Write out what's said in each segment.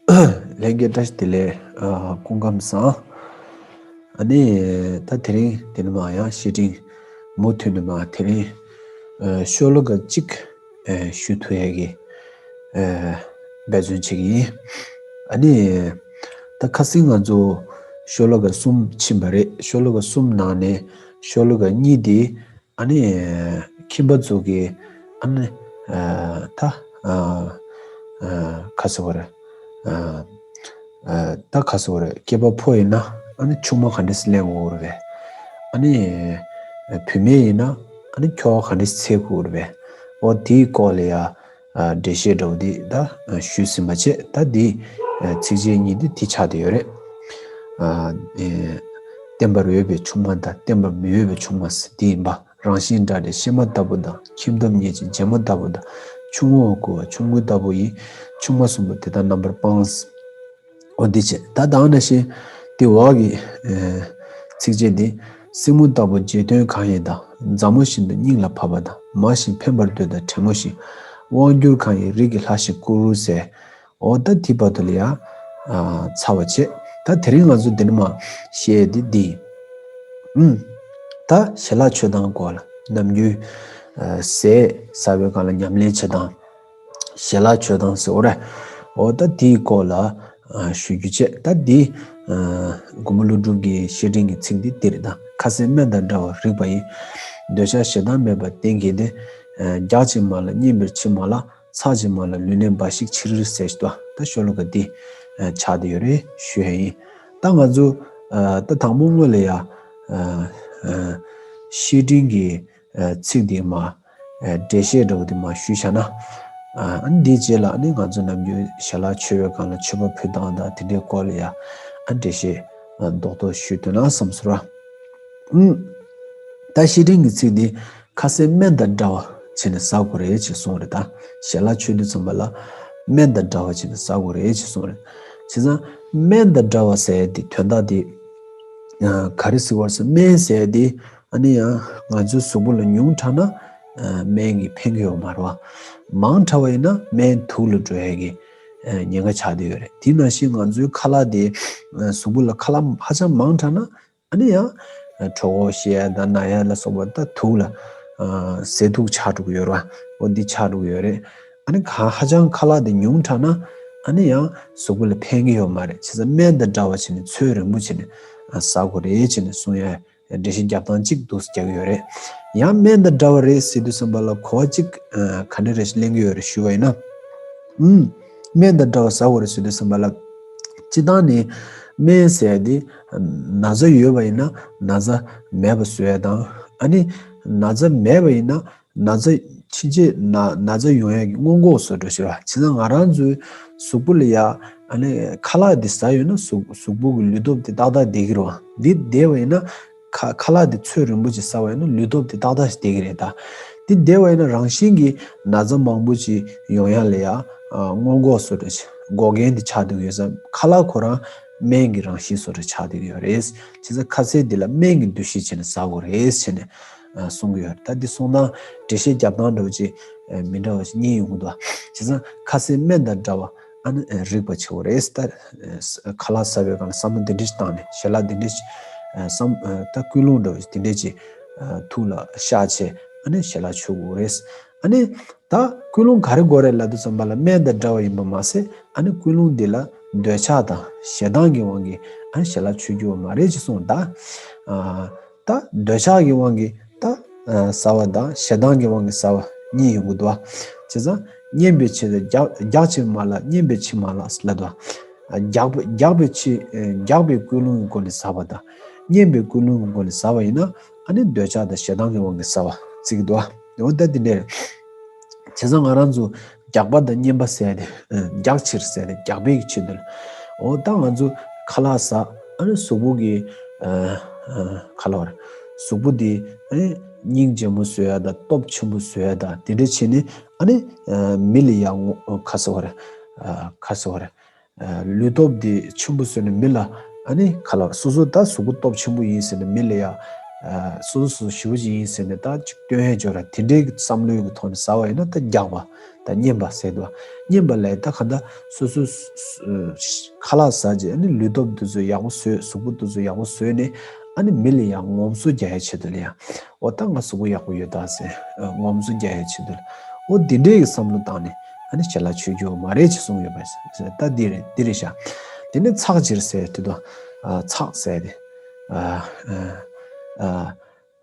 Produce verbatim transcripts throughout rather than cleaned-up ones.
ལྷན་རྒྱས་བཀྲ་ཤིས་བདེ་ལེགས། ཨ། སྐུ་ཁམས་བཟང་། ཨ་ནི་ད་དེ་རིང་དེ་ནི་མ་ཡང་བཤེས་སྤྲིང་མུ་མཐུད་ནས་མ་དེ་རིང་ཨ། ཤོ་ལོ་ཀ་གཅིག་ཨ། ཞུ་ཐུབ་ཡས་ཀྱི་ཨ། འབད་བརྩོན་བྱེད་ཀྱི་ཡིན། ཨ་ནི་ད་ཁ་སང་ང་ཚོ་ཤོ་ལོ་ཀ་གསུམ་ཕྱིན་པ་རེད། ཤོ་ལོ་ཀ་གསུམ་ནང་ནས་ཤོ་ལོ་ཀ་གཉིས་དེ་ཨ་ནི་ཁྱིམ་པ་ཚོ་གི་ཨ་ནི་ཨ། ད་ཨ། ཨ། ག་ཟེར་བ་རེད། ཨ། ཨ། ད་ག་ཟེར་བ་རེད། སྐྱེས་པ་ཕོ་ཡིན་ན་ཨ་ནི་ཆུང་མ་ག་འདྲས་ལེན་དགོས་རེད་པས། ཨ་ནི་བུད་མེད་ཡིན་ན་ཨ་ནི་ཁྱོ་ག་ག་འདྲས་འཚོལ་དགོས་རེད་པས། འོ་དེའི་སྐོར་ལ་ཡ། ཨ། འགྲེལ་བཤད་འདྲ་བོ་འདི་ད་ཞུས་ཟིན་པ་བྱས། ད་འདི་ཨ། ཚིགས་བཅད་གཉིས་འདི་དེ་ཆགས་བསྡད་ཡོད་རེད། ཨ། ཨེ། བརྟེན་པར་འོས་པའི་ཆུང་མ་དང་། བརྟེན་པར་མི་འོས་པའི་ཆུང་མ་ཟེར་འདི་ཡིན་པ། རང་བཞིན་དགྲ་སྒྲའི་གཤེད་མ་ལྟ་བུ་དང་། ཁྱིམ་ཐབ་ཉེས་ཀྱི་རྗེ་མོ་ལྟ་བུ་དང་། ཆུང་ངུ་བ་རྐུ་བ་ཆུང་ངུ་ལྟ་བུ་ཡི། ཆུང་མ་གསུམ་པོ་དེ་དག་རྣམ་པར་སྤངས། འོ་འདི་བྱས། ད་ད་ག་ནང་བཞིན་དེ་འོག་གི་ཨེ། ཚིགས་བཅད་འདི། སྲིང་མོ་ལྟ་བུ་བརྗེད་དོན་གང་ཡིན་དང་། མཛའ་མོ་བཞིན་དུ་སྙིང་ལ་བབས་པ་དང་། མ་བཞིན་འཕེན་པར་འདོད་དང་བྲན་མོ་བཞིན། དབང་སྒྱུར་གང་ཡིན་རིགས་ཀྱི་ལྷ་བཞིན་བཀུར་ཟེར། འོ་ད་དེ་བར་དུ་ལ་ཡ་ཨ། ཚར་བ་བྱས། ད་དེ་རིང་ང་ཚོ་འདི་ནས་མ་བཤད་དེ་འདི་ཡིན། ཨུམ། ད་ཞལ་ལག་མཆོད་སྟངས་སྐོར་ལ། ནམ་རྒྱུན་ཨ། ཟས་ཟ་བའི་སྒང་ལ་ཉམས་ལེན་བྱེད་སྟངས། ཞལ་ལག་མཆོད་སྟངས་ཟེར་བ་རེད། འོ་ད་དེའི་སྐོར་ལ་ཨ། ཞུ་རྒྱུ་བྱས། ད་འདི་ཨ། མགོན་པོ་ཀླུ་སྒྲུབ་ཀྱི་བཤེས་སྤྲིང་གི་ཚིག་འདི་འདི་རེད། ད་ཁ་ཟས་སྨན་དང་འདྲ་བར་རིགས་པ་ཡིས། འདོད་ཆགས་ཞེ་སྡང་མེད་པར་གཏན་གྱིས་ཏེ། ཨ། རྒྱགས་ཕྱིར་མ་ལགས་སྙན་པའི་ཕྱིར་མ་ལགས། ཚར་གཅིག་མ་ལ་ལུས་གནས་འབའ་ཞིག་ཕྱིར་ཟེར་ཞིག་ཏུ། ད་ཤོ་ལོ་ཀ་འདི་ཆགས་བསྡད་ཡོད་རེད་ཞུ་ཡ་ཡིན། ད་ང་ཚོ་ཨ། ད་དང་པོ་སྔོན་ལ་ཡ་ཨ། ཨ། བཤེས་སྤྲིང་གི་ཨ། ཚིག་འདི་མ་ཨ། འགྲེལ་བཤད་འདྲ་བོ་འདི་མ་ཞུས་བཞག་ན། ཨ། འདིའི་རྗེས་ལ་ཨ་ནི་ང་ཚོ་ནམ་རྒྱུན་ཞལ་ལག་མཆོད་པའི་སྒང་ལ་མཆོད་པ་ཕུལ་སྟངས་དང་དེ་འདྲའི་སྐོར་ལ་ཡ་ཨ། འགྲེལ་བཤད་ཨ། རྡོག་རྡོག་ཞུས་འདོད་ན་བསམ་སོང་ར། ཨུམ། ད་བཤེས་སྤྲིང་གི་ཚིག་འདི། ཁ་ཟས་སྨན་དང་འདྲ་བ་བྱས་ནས་ཟ་དགོས་རེད་ཅེས་གསུངས་རེད། ད་ཞལ་ལག་མཆོད་དུས་ཙམ་པ་ལ་སྨན་དང་འདྲ་བ་བྱས་ནས་ཟ་དགོས་རེད་ཅེས་གསུངས་རེད། བྱས་ཙང་སྨན་དང་འདྲ་བ་ཟེར་དེ་དོན་དག་དེ་ཨ། ག་རེ་ཟེར་བ་ཟེར། སྨན་ཟེར་དེ་ཨ་ནི་ཡང་ང་ཚོའི་གཟུགས་པོ་ལ་ཉུང་དྲགས་ན་ཨ། སྨན་གྱིས་ཕན་གྱི་ཡོད་མ་རེད་པ། མང་དྲགས་པ་ཡིན་ན་སྨན་དུག་ལ་འགྲོ་ཡས་ཀྱི་ཨ། ཉེན་ཁ་ཆགས་བསྡད་ཡོད་རེད། དེ་ནང་བཞིན་ང་ཚོའི་ཁ་ལག་དེ་ཨ། གཟུགས་པོ་ལ་ཁ་ལག་ཧ་ཅང་མང་དྲགས་ན། ཨ་ནི་ཡང་གྲོད་ཁོག་བཤལ་ཡ་དང་ན་ཡ་ལ་སོགས་པ། ད་དུག་ལ་ཨ། ཟས་དུག་ཆགས་འགྲོ་གི་ཡོད་རེད་པ། འོ་འདི་ཆགས་འགྲོ་གི་ཡོད་རེད། ཨ་ནི་ག་ཧ་ཅང་ཁ་ལག་དེ་ཉུང་དྲགས་ན་ཨ་ནི་ཡང་གཟུགས་པོ་ལ་ཕན་གྱི་ཡོད་མ་རེད། བྱས་ཙང་སྨན་དང་འདྲ་བ་བྱས་ནས་ཚོད་རིང་པོ་བྱས་ནས་ཨ། ཟ་དགོས་རེད་བྱས་ནས་གསུང་ཡ་འགྲེལ་བཤད་རྒྱབ་སྟངས་གཅིག་འདུག་སེ་རྒྱག་གི་ཡོད་རེད། ཡང་སྨན་དང་འདྲ་བ་རེད་ཟེར་དུས་ཙམ་པ་ལ་གོ་བ་གཅིག་ཨ། ག་འདྲ་རེ་ཞིག་ལེན་གྱི་ཡོད་རེད་ཞུ་བ་ཡིན་ན། ཨུམ། སྨན་དང་འདྲ་བ་ཟ་དགོས་རེད་ཟེར་དུས་ཙམ་པ་ལ། སྤྱིར་བཏང་ནས་སྨན་ཟེར་ཡ་དེ་ན་ཚ་ཡོད་པ་ཡིན་ན་ན་ཚ་མེད་པ་བཟོ་ཡ་དང་། ཨ་ནི་ན་ཚ་མེད་པ་ཡིན་ན་ན་ཚ་ཕྱིན་ཆད་ན་ན་ཚ་ཡོང་ཡ་གི་སྔོན་འགོག་བཟོ་འདྲ་ཞིག་རེད་པ། བྱས་ཙང་ང་རང་ཚོའི་གཟུགས་པོ་ལ་ཡ་ཨ་ནི་ཁ་ལག་དེ་ཟ་ཡོད་ན་གཟུགས་གཟུགས་པོ་གི་ལུས་སྟོབས་དེ་ཏག་ཏག་བསྡད་ཀྱི་རེད་པ། འདི་བསྡད་པ་ཡིན་ན། ཁ་ཁ་ལག་དེ་ཚོད་རིང་པོ་ཅིག་ཟ་བ་ཡིན་ན་ལུས་སྟོབས་དེ་ཏག་ཏག་ཞིག་བསྡད་ཀྱི་རེད། ད་དེ་བསྡད་པ་ཡིན་ན་རང་བཞིན་གྱིས་ན་ཚ་མང་པོ་ཅིག་ཡོང་ཡ་ལ་ཡ་ཨ། སྔོན་འགོག་བཟོ་འདྲ་ཅིག་འགོག་མཁན་དེ་ཆགས་བསྡད་ཀྱི་ཡོད་ཙང་། ཁ་ལག་ཁོ་རང་སྨན་གྱི་རང་བཞིན་བཟོ་འདྲ་ཆགས་བསྡད་ཀྱི་ཡོད་རེད། བྱས་ཙང་ཁ་ཟས་འདི་ལ་སྨན་གྱི་འདུ་ཤེས་བྱས་ནས་ཟ་དགོས་རེད་བྱས་ནས་ཨ། གསུང་གི་ཡོད་རེད། ད་འདི་གསུང་སྟངས་འགྲེལ་བཤད་རྒྱབ་སྟངས་འདྲ་བོ་ཅིག་ཨ། མི་འདྲ་བ་ཞིག་རྙེད་ཡོང་གི་འདུག་པ། བྱས་ཙང་ཁ་ཟས་སྨན་དང་འདྲ་བ། ཨ་ནི་རིགས་པ་བྱེད་དགོས་རེད། ད་ཁ་ལག་ཟ་བའི་སྒང་ལ་བསམ་བློ་འདི་འདྲ་ཞིག་བཏང་ནས། ཞལ་ལག་འདི་འདྲ་ཞིག་བསམ། ད་ཀུན་སློང་འདྲ་བོ་འདི་འདྲ་ཅིག་ཐུགས་ལ་ཤར་བྱས། ཨ་ནི་ཞལ་ལག་མཆོད་དགོས་རེད། ཨ་ནི་ད་ཀུན་སློང་ག་རེ་དགོས་རེད་ལབ་དུས་ཙམ་པ་ལ་སྨན་དང་འདྲ་བ་ཡིན་པ་མ་ཟད། ཨ་ནི་ཀུན་སློང་འདི་ལ་འདོད་ཆགས་དང་ཞེ་སྡང་གི་དབང་གིས་ཨ་ནི་ཞལ་ལག་མཆོད་རྒྱུ་བ་མ་རེད་ཅེས་གསུངས། ད་ད་འདོད་ཆགས་ཀྱི་དབང་གིས་ད་ཟ་བ་དང་ཞེ་སྡང་གི་དབང་གིས་ཟ་བ་གཉིས་ཡོང་གི་འདུག་པ། བྱས་ཙང་སྙན་པའི་ཕྱིར། རྒྱགས་རྒྱགས་ཕྱིར་མ་ལགས་སྙན་པའི་ཕྱིར་མ་ལགས་ལབ་འདུག་པ། རྒྱགས་པ་རྒྱགས་པའི་ཕྱིར། རྒྱགས་པའི་ཀུན་སློང་གི་སྒོ་ནས་ཟ་བ་དང་སྙན་པའི་ཀུན་སློང་གི་སྒོ་ནས་ཟ་བ་ཡིན་ན། ཨ་ནི་འདོད་ཆགས་དང་ཞེ་སྡང་གི་དབང་གིས་ཟ་བ་བརྩི་གི་འདུག་པ། འོ་ད་འདི་འདྲ་རེད། བྱས་ཙང་ང་རང་ཚོ་རྒྱགས་པ་དང་སྙན་པ་ཟེར་ཏེ། རྒྱགས་ཕྱིར་ཟེར་ཏེ་རྒྱགས་པའི་ཕྱིར་དུ། འོ་ད་ང་ཚོ་ཁ་ལག་ཟ། ཨ་ནི་གཟུགས་པོ་གི་ཨ་ཨ་ཁ་ལག་རེད། གཟུགས་པོ་འདི་ཨ་ནི་སྙིང་རྗེ་མོ་བཟོ་ཡ་དང་སྟོབས་ཆེན་པོ་བཟོ་ཡ་དང་དེ་འདྲ་བྱས་ནས། ཨ་ནི་ཨ་མི་ལ་ཡ་ངོ་ཁ་ཟེར་བ་རེད། ཨ་ཁ་ཟེར་བ་རེད། ཨ་ལུས་སྟོབས་འདི་ཆེན་པོ་བཟོས་ནས་མི་ལ། ཨ་ནི་ཁ་ལག་སོ་སོ་ད་གཟུགས་པོ་སྟོབས་ཆེན་པོ་ཡིན་ཟེར་ནས་མི་ལ་ཡ་ སོ་སོ་སོ་ཞེ་པོ་ཅིག་ཡིན་ཟེར་ནས་ད་ཅིག་སྟོན་ཡས་འབྱོར་ར། དེ་འདྲའི་བསམ་བློའི་གི་ཐོག་ནས་ཟ་བ་ཡིན་ན་ད་རྒྱགས་པ། ད་བསྙེན་པ་ཟེར་འདུག་བསྙེན་པ་ལས་ད་ག་ད་སོ་སོ་ཁ་ལག་ཟ་རྗེས་ཨ་ནི་ལུས་སྟོབས་འདི་ཚོ་ཡག་པོ་བཟོས། གཟུགས་པོ་འདི་ཚོ་ཡག་པོ་བཟོས་ནས་ཨ་ནི་མི་ལ་ཡང་ངོམ་སོ་རྒྱག་ཡས་ཆེད་དུ་ལ་ཡང་། འོ་ད་ང་གཟུགས་པོ་ཡག་པོ་ཡོད་ད་ཟེར་ངོམ་སོ་རྒྱག་ཡས་ཆེད་དུ་ལ། འོ་འདི་འདྲའི་གི་བསམ་བློ་བཏང་ནས་ཨ་ནི་ཞལ་ལག་མཆོད་རྒྱུ་མ་རེད་ཅེས་གསུངས་ཡོད་པ་ཟེར། ད་འདི་རེད་འདི་རེད་ཤག་དེ་ནས་ཚགས་ཅིག་ཟེར་དུས་དུ་ཚགས་ཟེར་ཏེ།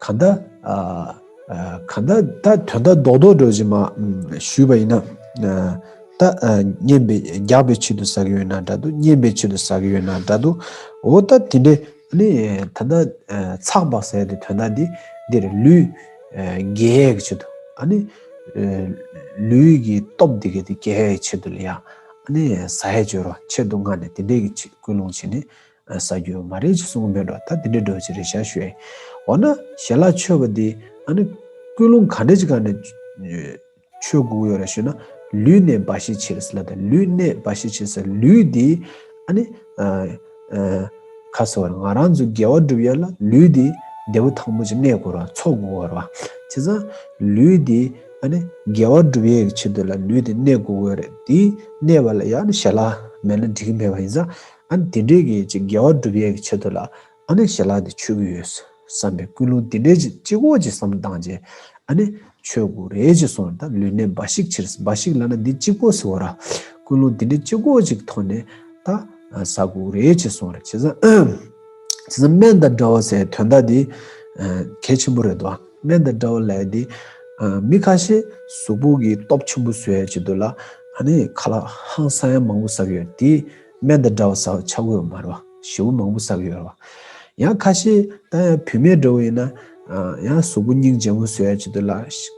ག་འདྲ། ག་འདྲ་ད་དོན་དག་རྡོག་རྡོག་འགྲོ་བཞིན་མ་ཞུས་པ་ཡིན་ན། ད་བསྙེན་པའི་རྒྱགས་པའི་ཆེད་དུ་ཟ་གི་ཡོད་ན་འདྲ་འདུག་བསྙེན་པའི་ཆེད་དུ་ཟ་གི་ཡོད་ན་འདྲ་འདུག་འོ་ད་དེ་འདྲའི་ཨ་ནི་ད་ལྟ་ཚགས་པ་ཟེར་དེ་དོན་དག་འདི་འདིར་ལུས་རྒྱས་ཡས་ཀྱི་ཆེད་དུ་ཨ་ནི་ལུས་ཀྱི་སྟོབས་འདི་ག་དེ་རྒྱས་ཡས་ཆེད་དུ་ལ་ཡ་ཨ་ནི་ཟ་ཡས་སྦྱོར་བ་ཆེད་དུ་མངགས་ནས་དེ་འདྲའི་གི་ཆེད་ཀུན་སློང་བྱས་ནས། ཟ་རྒྱུ་མ་རེད་ཅེས་གསུངས་མེད་འགྲོ། ད་དེ་འདྲའི་འགྲོ་ཅི་རེད་ཤག་ཞུ་ཡ་ཡིན། འོ་ན་ཞལ་ལག་མཆོད་པ་འདི་ཨ་ནི་ཀུན་སློང་ག་འདྲ་ཅིག་ག་ནས་མཆོད་དགོས་ཀྱི་ཡོད་རེད་ཞུ་ན། ལུས་གནད་འབའ་ཞིག་ཕྱིར་ཟེར་ལབ་ད། ལུས་གནད་འབའ་ཞིག་ཕྱིར་ཟེར་ལུས་འདི་ཨ་ནི་ཁ་གསོ་བར་ང་རང་ཚོ་དགེ་བ་སྒྲུབ་ཡ་ལ་ལུས་འདི་འདས་པོ་ཐང་པོ་ཅིག་གནས་དགོས་ར་འཚོ་དགོས་ར་བ། བྱས་ཙང་ལུས་འདི་ཨ་ནི་དགེ་བ་སྒྲུབ་ཡས་ཀྱི་ཆེད་དུ་ལ་ལུས་འདི་གནས་དགོས་ཀྱི་ཡོད་རེད། འདི་གནས་པ་ལ་ཡ་ནི་ཞལ་ལག་མེད་ན་འགྲིག་གི་མེད་པ་ཡིན་ཙང་། ཨ་ནི་དེ་འདྲའི་གི་ཅིག་དགེ་བ་སྒྲུབ་ཡས་ཀྱི་ཆེད་དུ་ལ་ཨ་ནི་ཞལ་ལག་འདི་མཆོད་ཀྱི་ཡོད་བསམ་པའི་ཀུན་སློང་འདི་འདྲའི་ཅིག་གཅིག་པོ་ཅིག་བསམ་བཏང་རྗེས་ཨ་ནི་མཆོད་དགོས་རེད་ཅེས་གསུངས། ད་ལུས་གནད་འབའ་ཞིག་ཕྱིར། འབའ་ཞིག་ལབ་ན་འདི་གཅིག་པོ་ཟེར་བ་ར། ཀུན་སློང་འདི་འདྲའི་གཅིག་པོ་ཅིག་ཐོག་ནས་ད་ཟ་དགོས་རེད་ཅེས་གསུངས་རེད། བྱས་ཙང་བྱས་ཙང་སྨན་དང་འདྲ་བ་ཟེར་དོན་དག་འདི་གལ་ཆེན་པོ་རེད་དོ། སྨན་དང་འདྲ་བ་ལབ་ཡ་འདི་མི་ཁ་ཤས་གཟུགས་པོ་གི་སྟོབས་ཆེན་པོ་བཟོ་ཡ་ཆེད་དུ་ལ་ཨ་ནི་ཁ་ལག་ཧང་སང་ཡ་མང་པོ་ཟ་གི་ཡོད་དེ། སྨན་དང་འདྲ་བ་ཟ་བ་ཆགས་ཀྱི་ཡོད་མ་རེད་བ། ཞེ་པོ་མང་པོ་ཟ་གི་ཡོད་རེད་བ། ཡང་ཁ་ཤས་ད་ཡང་བུད་མེད་འདྲ་བོ་ཡིན་ན་ཡང་གཟུགས་པོ་སྙིང་རྗེ་མོ་བཟོ་ཡ་ཆེད་དུ་ལ་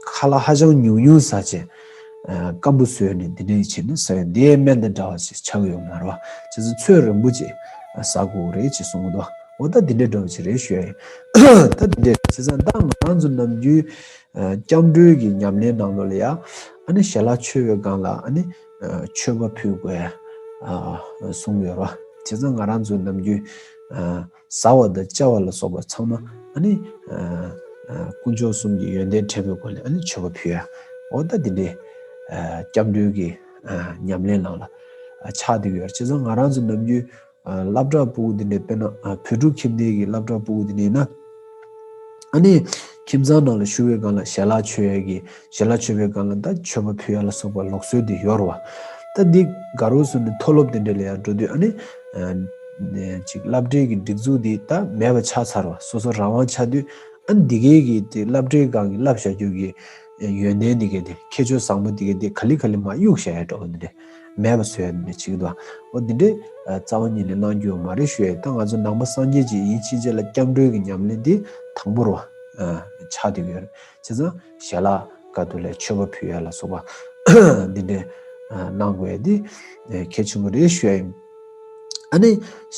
ཁ་ལག་ཧ་ཅང་ཉུང་ཉུང་ཟ་བྱས་སྐམ་པོ་བཟོས་ནས་འདི་འདྲ་བྱས་ནས་ཟ་ཡ་འདི་ཡང་སྨན་དང་འདྲ་བ་ཞིག་ཆགས་ཀྱི་ཡོད་མ་རེད་བ། བྱས་ཙང་ཚོད་རན་པོ་ཅིག་ཟ་དགོས་རེད་ཅེས་གསུངས་འདུག་འོ་ད་འདི་འདྲ་འདྲ་བོ་ཅིག་རེད་ཞུ་ཡ་ཡིན། ད་འདི་འདྲ་བྱས་ཙང་ད་ང་རང་ཚོ་ནམ་རྒྱུན། སྐྱབས་འགྲོའི་གི་ཉམས་ལེན་ནང་ལོགས་ལ་ཡ་ཨ་ནི་ཞལ་ལག་མཆོད་པའི་སྒང་ལ་ཨ་ནི་མཆོད་པ་ཕུལ་དགོས་གསུངས་ཡོད་ར། བྱས་ཙང་ང་རང་ཚོ་ནམ་རྒྱུན་ཟ་བ་དང་བཅའ་བ་ལ་སོགས་པ་ཚང་མ་ཨ་ནི་དཀོན་མཆོག་གསུམ་གྱི་ཡོན་ཏན་དྲན་པའི་སྒོ་ནས་ཨ་ནི་མཆོད་པ་ཕུལ་ཡ། འོ་ད་འདི་འདྲའི་སྐྱབས་འགྲོའི་གི་ཉམས་ལེན་ནང་ལ་ཆགས་བསྡད་ཡོད་ར། བྱས་ཙང་ང་རང་ཚོ་ནམ་རྒྱུན། སློབ་གྲྭ་ཕྲུ་གུ་འདི་འདྲའི་དཔེར་ན་བོད་ཕྲུག་ཁྱིམ་སྡེ་གི་སློབ་གྲྭ་ཕྲུ་གུ་འདི་འདྲའི་ཡིན་ན། ཨ་ནི་ཁྱིམ་ཚང་ནང་ལ་བཞུགས་པའི་སྒང་ལ་ཞལ་ལག་མཆོད་ཡས་ཀྱི་ཞལ་ལག་མཆོད་པའི་སྒང་ལ་ད་མཆོད་པ་ཕུལ་ཡ་ལ་སོགས་པ་ལུགས་སྲོལ་འདི་ཡོད་རེད་བ། ད་འདི་ག་རུ་སོང་ནས་མཐོ་སློབ་དེ་འདྲ་ལ་ཡང་འགྲོ་དུས་ཨ་ནི་ཅིག་སློབ་གྲྭའི་གི་སྒྲིག་འཛུགས་འདི་ད་མེད་པ་ཆགས་ཚར་བ། སོ་སོ་རང་དབང་ཆགས་དུས། ཨ་ནི་འདི་གའི་གི་དེ་སློབ་གྲྭའི་སྒང་གི་བསླབ་བྱ་རྒྱུ་གི་ཡོན་ཏན་འདི་གའི་དེ་ཁྱད་ཆོས་བཟང་པོ་འདི་གའི་དེ་ག་ལེ་ག་ལེ་མར་གཡུག་བཞག་ཡ་འདྲ་བོ་འདི་འདྲ་མེད་པ་བཟོ་ཡ་འདི་འདྲ་བྱེད་ཀྱི་འདུག་འོ་འདི་འདྲའི་རྩ་བ་ཉིད་ནས་གནང་རྒྱུ་ཡོད་མ་རེད་ཞུ་ཡ། ད་ང་ཚོ་ནང་པ་སངས་རྒྱས་ཅིག་ཡིན་ཕྱིན་ཆད་ལ་སྐྱབས་འགྲོའི་གི་ཉམས་ལེན་འདི་དང་པོ་རུ་ཆགས་བསྡད་ཀྱི་ཡོད་རེད། བྱས་ཙང་ཞལ་ལག་དཀའ་སྡུག་ལ་མཆོད་པ་ཕུལ་ཡ་ལ་སོགས་པ་འདི་འདྲའི་གནང་དགོས་ཡ་འདི་གལ་ཆེན་པོ་རེད་ཞུ་ཡ་ཡིན། ཨ་ནི་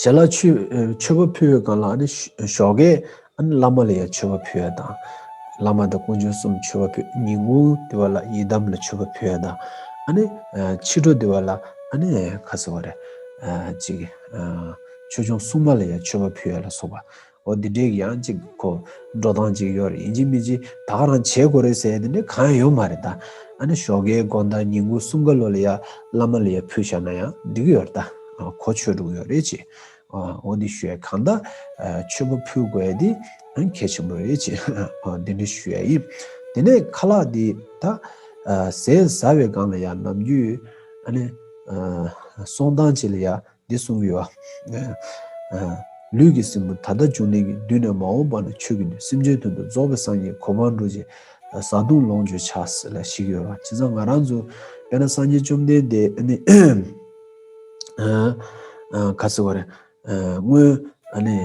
ཞལ་ལག་མཆོད་མཆོད་པ་ཕུལ་བའི་སྒང་ལ་ཨ་ནི་ཞོགས་ཀས། ཨ་ནི་བླ་མ་ལ་ཡང་མཆོད་པ་ཕུལ་ཡ་དང་། བླ་མ་དང་དཀོན་མཆོག་གསུམ་མཆོད་པ་ཕུལ། ཉིན་གུང་དེ་བ་ལ་ཡི་དམ་ལ་མཆོད་པ་ཕུལ་ཡ་དང་། ཨ་ནི་ཕྱི་དྲོ་དེ་བ་ལ་ཨ་ནི་ག་ཟེར་བ་རེད། ཅིག་ཆོས་སྐྱོང་སྲུང་མ་ལ་ཡང་མཆོད་པ་ཕུལ་ཡ་ལ་སོགས་པ། འོ་འདི་འདྲའི་ཡང་ཅིག་ཁོ་འགྲོ་སྟངས་ཅིག་ཡོད་རེད། ཡིན་གཅིག་མིན་གཅིག་ད་ག་རང་བྱེད་དགོས་རེད་ཟེར་ཡ་དེ་འདྲ་གང་ཡང་ཡོད་མ་རེད་ད། ཨ་ནི་ཞོགས་ཀའི་དགོང་དག་ཉིན་གུང་གསུམ་ཀ་ལོ་ལ་ཡང་བླ་མ་ལ་ཡང་ཕུལ་བཞག་ན་ཡང་འགྲིག་གི་ཡོད་རེད་ད། གོ་ཆོད་འགྲོ་གི་ཡོད་རེད་ཅེས། འོ་འདི་ཞུ་ཡ། གང་ལྟར་མཆོད་པ་ཕུལ་དགོས་ཡ་འདི་གལ་ཆེན་པོ་རེད་ཅེས་འདི་འདྲ་ཞུ་ཡ་ཡིན། དེ་ནས་ཁ་ལག་འདི་ད་ཟས་ཟ་བའི་སྒང་ལ་ཡང་ནམ་རྒྱུན་ཨ་ནི་གསུང་སྟངས་ཅིག་ལ་ཡང་འདི་གསུང་གི་ཡོད། ལུས་ཀྱི་སྲིན་བུ་ད་ལྟ་བྱུང་ནས་ཀྱི་མདུན་ནས་མ་འོངས་པ་ན་ཆོས་ཀྱི་མདུན་སེམས་ཅན་དོན་དུ་རྫོགས་པའི་སངས་རྒྱས་གོ་འཕང་འགྲུབ་ཅིང་བཟའ་བཏུང་ལོངས་སྤྱོད་ཆགས་ལ་ཞིག་ཡོད་ར། བྱས་ཙང་ང་རང་ཚོ་དཔེར་ན་སངས་རྒྱས་བཅོམ་ལྡན་འདས་ཨ་ནི་ག་ཟེར་བ་རེད། སྔོན་ཨ་ནི་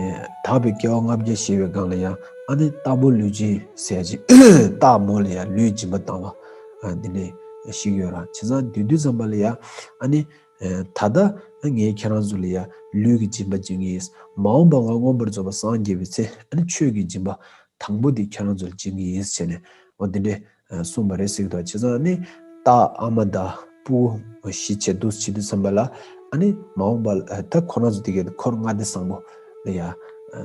དག་པའི་སྐྱེ་བ་ལྔ་བརྒྱ་བཞེས་པའི་སྒང་ལ་ཡང་ཨ་ནི་རྟག་པའི་ལུས་སྦྱིན་ཟེར་ཅིག་རྟག་མོ་ལ་ཡང་ལུས་སྦྱིན་པ་བཏང་བ་འདི་འདྲ་ཞིག་ཡོད་ར། བྱས་ཙང་དེ་དུས་ཙམ་པ་ལ་ཡང་ཨ་ནི་ད་ལྟ་ངས་ཁྱེད་རང་ཚོ་ལ་ཡང་ལུས་ཀྱི་སྦྱིན་པ་སྦྱིན་གྱི་ཡིན། མ་འོངས་པ་ང་མངོན་པར་རྫོགས་པར་སངས་རྒྱས་པའི་ཚེ་ཨ་ནི་ཆོས་ཀྱི་སྦྱིན་པ་དང་པོ་དེ་ཁྱེད་རང་ཚོར་སྦྱིན་གྱི་ཡིན་ཟེར་ནས་འོ་འདི་འདྲ་གསུངས་པ་རེད་ཟེར་གྱི་འདུག་བྱས་ཙང་ནི་རྟག་ཨ་མ་དང་སྤུ་གུ་ཞིག་བྱས་འདུག་བྱེད་དུས་ཙམ་པ་ལ་ཨ་ནི་མ་འོངས་པ་ད་ཁོ་རང་ཚོ་དེ་གའི་འཁོར་ལྔ་སྡེ་བཟང་པོ་ལ་ཡང་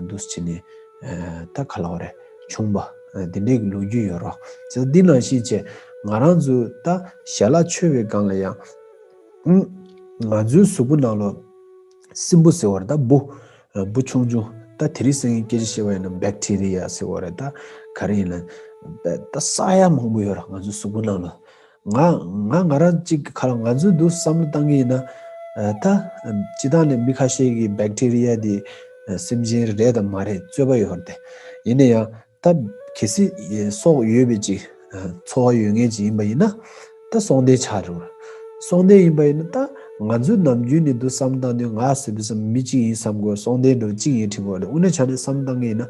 འདུག་བྱས་ནས་ད་ག་ལ་བ་རེད། བྱུང་བ་དེ་འདྲའི་གི་ལོ་རྒྱུས་ཡོད་རོགས། བྱས་ཙང་འདི་ནང་བཞིན་བྱས་ང་རང་ཚོ་ད་ཞལ་ལག་མཆོད་པའི་སྒང་ལ་ཡང་ང་ཚོའི་གཟུགས་པོ་ནང་ལ་སྲིན་འབུ་ཟེར་བ་རེད། ད་འབུ་འབུ་ཆུང་ཆུང་ད་དེ་རིང་སང་ཉིན་སྐད་ཆ་བཤད་པ་ཡིན་ན་བེག་ཊི་རི་ཡ་ཟེར་བ་རེད། ད་ག་རེ་ཡིན་ན་ད་ས་ཡ་མང་པོ་ཡོད་ར་ང་ཚོའི་གཟུགས་པོ་ནང་ལ། ང་ང་ང་རང་གཅིག་གི་ཁ་ལ་ང་ཚོའི་འདུག་བསམ་བློ་བཏང་གི་ཡིན་ན། ད་སྤྱི་བཏང་ནས་མི་ཁ་ཤས་ཀྱིས་བེག་ཊི་རི་ཡ་དེ་སེམས་ཅན་རེད་དམ་མ་རེད་རྩོད་པ་ཡོད་རེད་དེ། ཡིན་ན་ཡང་ད་གལ་སྲིད་སྲོག་ཡོད་པའི་ཅིག་འཚོ་བ་ཡོད་མཁན་ཅིག་ཡིན་པ་ཡིན་ན་ད་སྲོག་ལྡན་ཆགས་འགྲོ། སྲོག་ལྡན་ཡིན་པ་ཡིན་ན་ད་ང་ཚོའི་ནམ་རྒྱུན་ནས་འདུག་བསམ་བཏང་དུས་ང་ཟེར་དུས་སམ་མི་གཅིག་ཡིན་བསམ་དགོས། སྲོག་ལྡན་འགྲོ་གཅིག་ཡིན་དྲན་དགོས་རེད། དངོས་གནས་ཆ་ནས་བསམ་བཏང་གི་ཡིན་ན་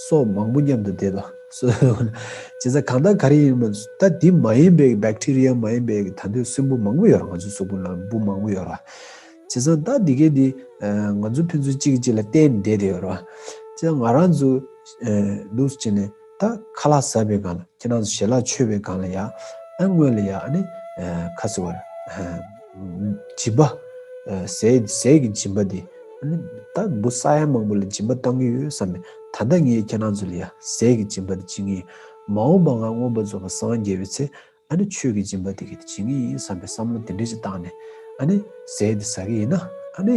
སྲོག་མང་པོ་མཉམ་དུ་བསྡད་དོ། སོ་བྱས་ཙང་གང་ལྟར་ག་རེ་ཡིན་མ་ད་འདི་མ་ཡིན་པའི་བེག་ཊི་རི་ཡ་མ་ཡིན་པའི་ད་འདོད་སྲིན་འབུ་མང་པོ་ཡོད་ར། ང་ཚོའི་གཟུགས་པོ་ནང་འབུ་མང་པོ་ཡོད་ར། བྱས་ཙང་ད་འདི་གའི་འདི་ང་ཚོ་ཕན་ཚུན་གཅིག་གིས་གཅིག་ལ་བརྟེན་བསྡད་དེ་ཡོད་ར། བྱས་ཙང་ང་རང་ཚོ་འདུག་སེ་བྱས་ནས་ད་ཁ་ལག་ཟ་བའི་སྒང་ལ་ཁྱེད་རང་ཚོ་ཞལ་ལག་མཆོད་པའི་སྒང་ལ་ཡ་ཨ་སྔོན་ལ་ཡ་ཨ་ནི་ཁ་ཟེར་བ་ར་སྦྱིན་པ་ཟས་ཟས་ཀྱི་སྦྱིན་པ་འདི། ཨ་ནི་ད་འབུ་ས་ཡ་མང་པོ་ལ་སྦྱིན་པ་བཏང་གི་ཡོད་བསམ་པས་ད་ལྟ་ངས་ཁྱེད་རང་ཚོ་ལ་ཡ་ཟས་ཀྱི་སྦྱིན་པ་འདི་བྱེད་ངེས། མ་འོངས་པ་ང་མངོན་པར་རྫོགས་པར་སངས་རྒྱས་པའི་ཚེ་ཨ་ནི་ཆོས་ཀྱི་སྦྱིན་པ་འདི་གི་བྱེད་ངེས་ཡིན་བསམ་པའི་བསམ་བློ་དེ་འདྲ་ཞིག་བཏང་ནས་ཨ་ནི་ཟས་འདི་ཟ་གི་ཡིན་ན་ཨ་ནི་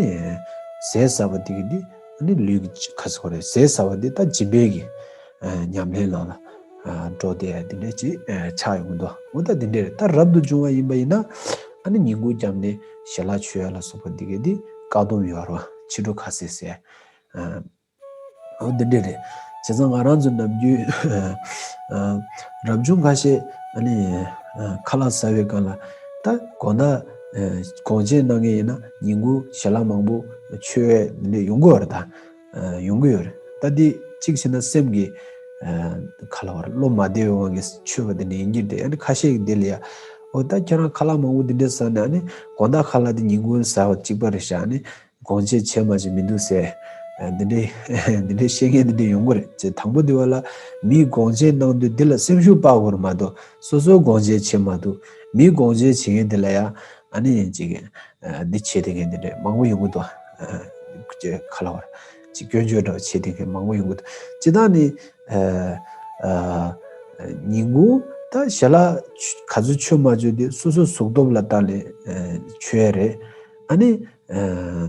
ཟས་ཟ་བ་འདི་གི་འདི་ཨ་ནི་ལུས་ཀྱི་ཁ་ཟེར་བ་རེད། ཟས་ཟ་བ་འདི་ད་སྦྱིན་པའི་གི་ཉམས་ལེན་ནང་ལ་འགྲོ་བསྡད་ཡ་འདི་འདྲ་ཅིག་ཆགས་ཡོང་གི་འདུག་འོ་ད་འདི་འདྲ་རེད། ད་རབ་ཏུ་བྱུང་བ་ཡིན་པ་ཡིན་ན་ཨ་ནི་ཉིན་གུང་བརྒྱབ་ནས་ཞལ་ལག་མཆོད་ཡ་ལ་སོགས་པ་འདི་གི་འདི་བཀག་སྡོམ་ཡོད་རེད་བ། ཕྱི་དྲོ་ཁ་ཟས་ཟས། འོ་འདི་འདྲ་རེད། བྱས་ཙང་ང་རང་ཚོ་ནམ་རྒྱུན་རབ་བྱུང་ཁ་ཤས་ཨ་ནི་ཁ་ལག་ཟ་བའི་སྒང་ལ་ད་དགོང་དག་དགོང་ཆེན་གནང་མཁན་ཡིན་ན་ཉིན་གུང་ཞལ་ལག་མང་པོ་མཆོད་ཡས་འདི་འདྲ་ཡོང་གི་ཡོད་རེད་ད། ཡོང་གི་ཡོད་རེད། ད་འདི་གཅིག་བྱས་ན་སེམས་ཀྱི་ཁ་ལ་བར་བློ་མ་བདེ་བའི་དབང་གིས་མཆོད་པ་འདི་འདྲ་ཡིན་གྱི་རེད། ཨ་ནི་ཁ་ཤས་ཀྱིས་འདི་ལ་ཡ་འོ་ད་ཁྱེད་རང་ཁ་ལག་མང་པོ་འདི་འདྲ་ཟ་ནས་ཨ་ནི་དགོང་དག་ཁ་ལག་འདི་ཉིན་གུང་ཟ་བ་གཅིག་པ་རེད་ཤག་ཨ་ནི་དགོང་ཆེན་བྱེད་མ་བྱེད་མི་འདུག་ཟེར། འདི་འདྲའི་འདི་འདྲའི་བཤད་མཁན་འདི་འདྲ་ཡོང་གི་རེད། ཅེས་དང་པོ་འདི་བ་ལ་མིས་དགོང་ཆེན་གནང་དུས་འདི་ལ་སེམས་ཤུགས་སྤར་དགོས་རེད་མ་གཏོགས་སོ་སོའི་དགོང་ཆེན་བྱེད་མ་འདུག་མིའི་དགོང་ཆེན་བྱེད་མཁན་འདི་ལ་ཡང་ཨ་ནི་ཅིག་འདི་བྱེད་བསྡད་མཁན་འདི་འདྲ་མང་པོ་ཡོང་གི་འདུག་ཁ་ལ་བར་ཅིག་སྐྱོན་བརྗོད་འདྲ་བ་བྱེད་བསྡད་མཁན་མང་པོ་ཡོང་གི་འདུག་ཅི་ལྟར་ནི་ཉིན་གུང་ད་ཞལ་ལག་ག་ཚོད་མཆོད་མ་མཆོད་དེ་སོ་སོའི་གཟུགས་སྟོབས་ལ་བལྟས་ནས་མཆོད་ཡ་རེད། ཨ་ནི།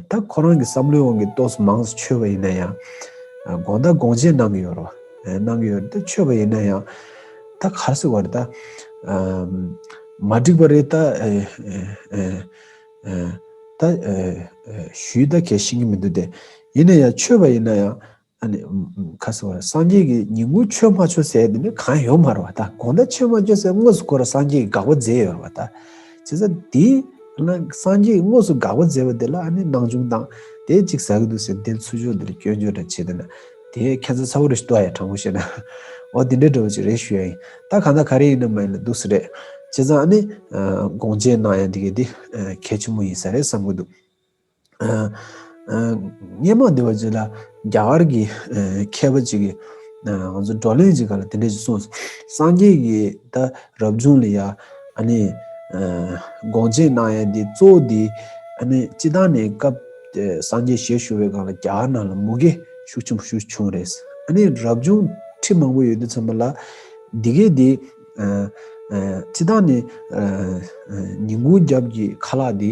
ད་ཁོ་རང་གི་བསམ་བློའི་དབང་གིས་ཏོག་ཙམ་མང་ཙམ་མཆོད་པ་ཡིན་ན་ཡང་། དགོང་དག་དགོང་ཆེན་གནང་གི་ཡོད་རེད་བ། གནང་གི་ཡོད་རེད། ད་མཆོད་པ་ཡིན་ན་ཡང་། ད་ག་རེ་ཟེར་བ་རེད་ད། མ་འགྲིག་པ་རེད་ད། ད་ཞུས་ད་གས་ཤེས་ཀྱི་མི་འདུག་སྟེ། ཡིན་ན་ཡང་མཆོད་པ་ཡིན་ན་ཡང་། ཨ་ནི། ཁ་ཟེར་བ་སངས་རྒྱས་ཀྱི་ཉིན་གུང་མཆོད་མ་མཆོད་ཟེར་དེ་ནི་གང་ཡོད་མ་རེད་བ་ད། དགོང་དག་མཆོད་མ་མཆོད་ཟེར་དངོས་སུ་ཁོ་ར་སངས་རྒྱས་ཀྱིས་དགག་པ་མཛད་ཡོད་རེད་བ་ད། བྱས་ཙང་དེ་ལ་སངས་རྒྱས་ཀྱིས་དངོས་སུ་དགག་པ་མཛད་པ་དེ་ལ་ཨ་ནི་སྣང་ཆུང་བཏང་དེ་གཅིག་ཟ་གི་འདུག་ཟེར་དེ་ཚུར་ཕྱོགས་འདི་ལ་སྐྱོན་བརྗོད་འདྲ་བྱེད་དེ་ན་དེ་ཁྱད་མཚར་ཚ་བོ་རེ་ཞིག་འདུག་ཨ་ཡ། དྲང་པོ་བཤད་ན་འོ་དེ་འདྲའི་འདྲ་བོ་ཅིག་རེད་ཞུ་ཡ་ཡིན། ད་གང་ལྟར་ག་རེ་ཡིན་ན་མ་ཡིན་ན་འདུག་སེ་རེད། བྱས་ཙང་ཨ་ནི་དགོངས་བཅས་གནང་ཡ་འདི་ག་འདི་གལ་ཆེན་པོ་ཡིན་ས་རེད་བསམ་གི་འདུག་སྔོན་མ་འདི་བ་ཅིག་ལ་རྒྱ་གར་གྱི་མཁས་པ་ཅིག་གིས་ང་ཚོ་བགྲོ་གླེང་ཅིག་ག་ལ་དེ་འདྲ་ཞིག་གསུངས། སངས་རྒྱས་ཀྱིས་ད་རབ་བྱུང་ལ་ཡ་ཨ་ནི་དགོངས་བཅས་གནང་ཡ་འདི་གཙོ་བོ་འདི་ཨ་ནི་སྤྱི་བཏང་ནས་སྐབས་སངས་རྒྱས་ཞལ་བཞུགས་པའི་སྒང་ལ་རྒྱ་གར་ནང་ལ་མུ་གེ་ཤུགས་ཆེན་པོ་ཤུགས་བྱུང་རེད། ཨ་ནི་རབ་བྱུང་ཁྲི་མང་པོ་ཡོད་དུས་ཙམ་པ་ལ་འདི་གས་འདི་སྤྱི་བཏང་ནས་ཉིན་གུང་རྒྱབ་ཀྱི་ཁ་ལག་འདི།